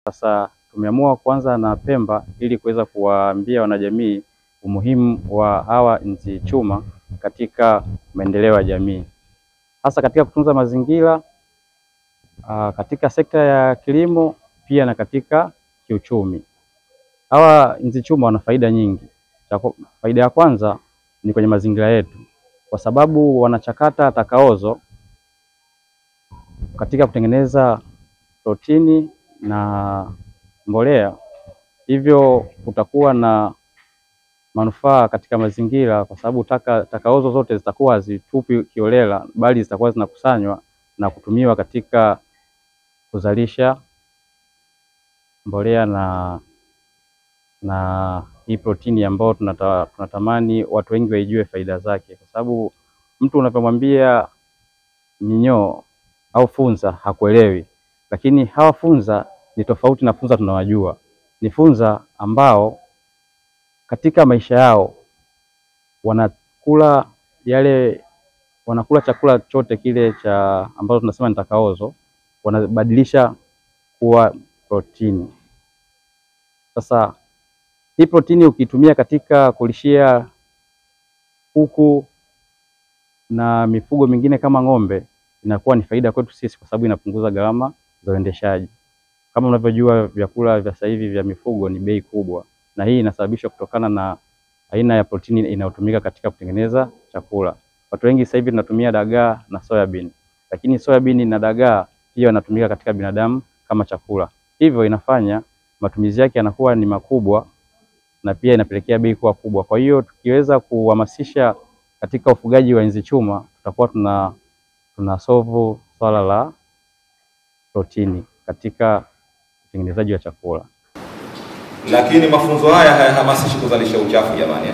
Sasa tumeamua kuanza na Pemba ili kuweza kuwaambia wanajamii umuhimu wa hawa nzi chuma katika maendeleo ya jamii, hasa katika kutunza mazingira, katika sekta ya kilimo pia na katika kiuchumi. Hawa nzi chuma wana faida nyingi. Faida ya kwanza ni kwenye mazingira yetu, kwa sababu wanachakata takaozo katika kutengeneza protini na mbolea, hivyo kutakuwa na manufaa katika mazingira, kwa sababu takaozo zote zitakuwa hazitupi kiolela, bali zitakuwa zinakusanywa na kutumiwa katika kuzalisha mbolea na hii protini ambayo tunatamani watu wengi waijue faida zake, kwa sababu mtu unapomwambia minyoo au funza hakuelewi. Lakini hawa funza ni tofauti na funza tunawajua. Ni funza ambao katika maisha yao wanakula chakula chote kile cha ambacho tunasema ni takaozo, wanabadilisha kuwa protini. Sasa hii protini ukitumia katika kulishia kuku na mifugo mingine kama ng'ombe, inakuwa ni faida kwetu sisi, kwa sababu inapunguza gharama za uendeshaji. Kama unavyojua vyakula vya sasa hivi vya mifugo ni bei kubwa, na hii inasababishwa kutokana na aina ya protini inayotumika katika kutengeneza chakula. Watu wengi sasa hivi tunatumia dagaa na soybean, lakini soybean na dagaa pia wanatumika katika binadamu kama chakula. Hivyo inafanya matumizi yake yanakuwa ni makubwa na pia inapelekea bei kuwa kubwa. Kwa hiyo tukiweza kuhamasisha katika ufugaji wa nzi chuma, tutakuwa tunasolve swala la protini katika utengenezaji wa chakula. Lakini mafunzo haya hayahamasishi kuzalisha uchafu jamani.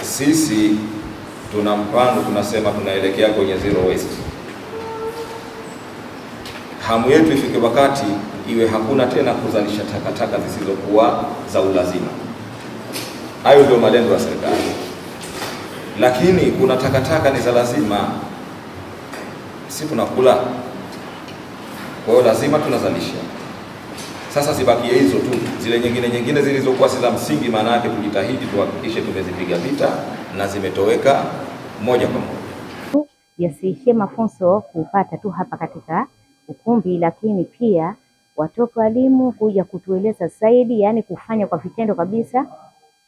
Sisi tuna mpango, tunasema tunaelekea kwenye zero waste. Hamu yetu ifike wakati iwe hakuna tena kuzalisha takataka zisizokuwa za ulazima. Hayo ndio malengo ya serikali. Lakini kuna takataka ni za lazima, si tunakula, kwa hiyo lazima tunazalisha. Sasa zibakie hizo tu, zile nyingine zilizokuwa si za msingi, maana yake tujitahidi tuhakikishe tumezipiga vita na zimetoweka moja kwa moja. Yasiishie mafunzo kupata tu hapa katika ukumbi, lakini pia watoke walimu kuja kutueleza zaidi, yani kufanya kwa vitendo kabisa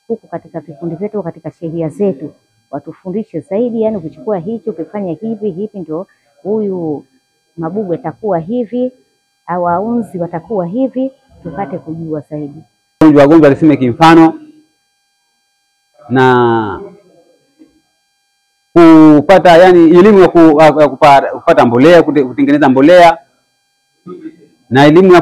huku katika vikundi vyetu, katika shehia zetu, watufundishe zaidi, yani ukichukua hicho ukifanya hivi hivi ndio huyu mabubu atakuwa hivi au aunzi watakuwa hivi, tupate kujua zaidi. Wagonjwa alisema kimfano na kupata yani elimu ya kupata mbolea, kutengeneza mbolea, na elimu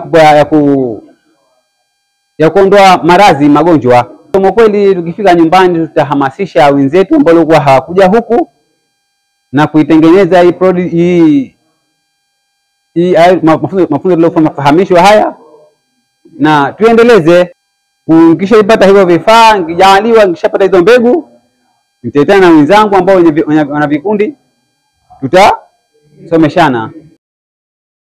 ya kuondoa maradhi magonjwa. Kwa kweli tukifika nyumbani tutahamasisha wenzetu ambao walikuwa hawakuja huku na kuitengeneza hii mafunzo tuliofahamishwa haya, na tuendeleze. Ukishaipata hivyo vifaa, nikijaliwa nikishapata hizo mbegu, nitaitana na wenzangu ambao wana vikundi, tutasomeshana.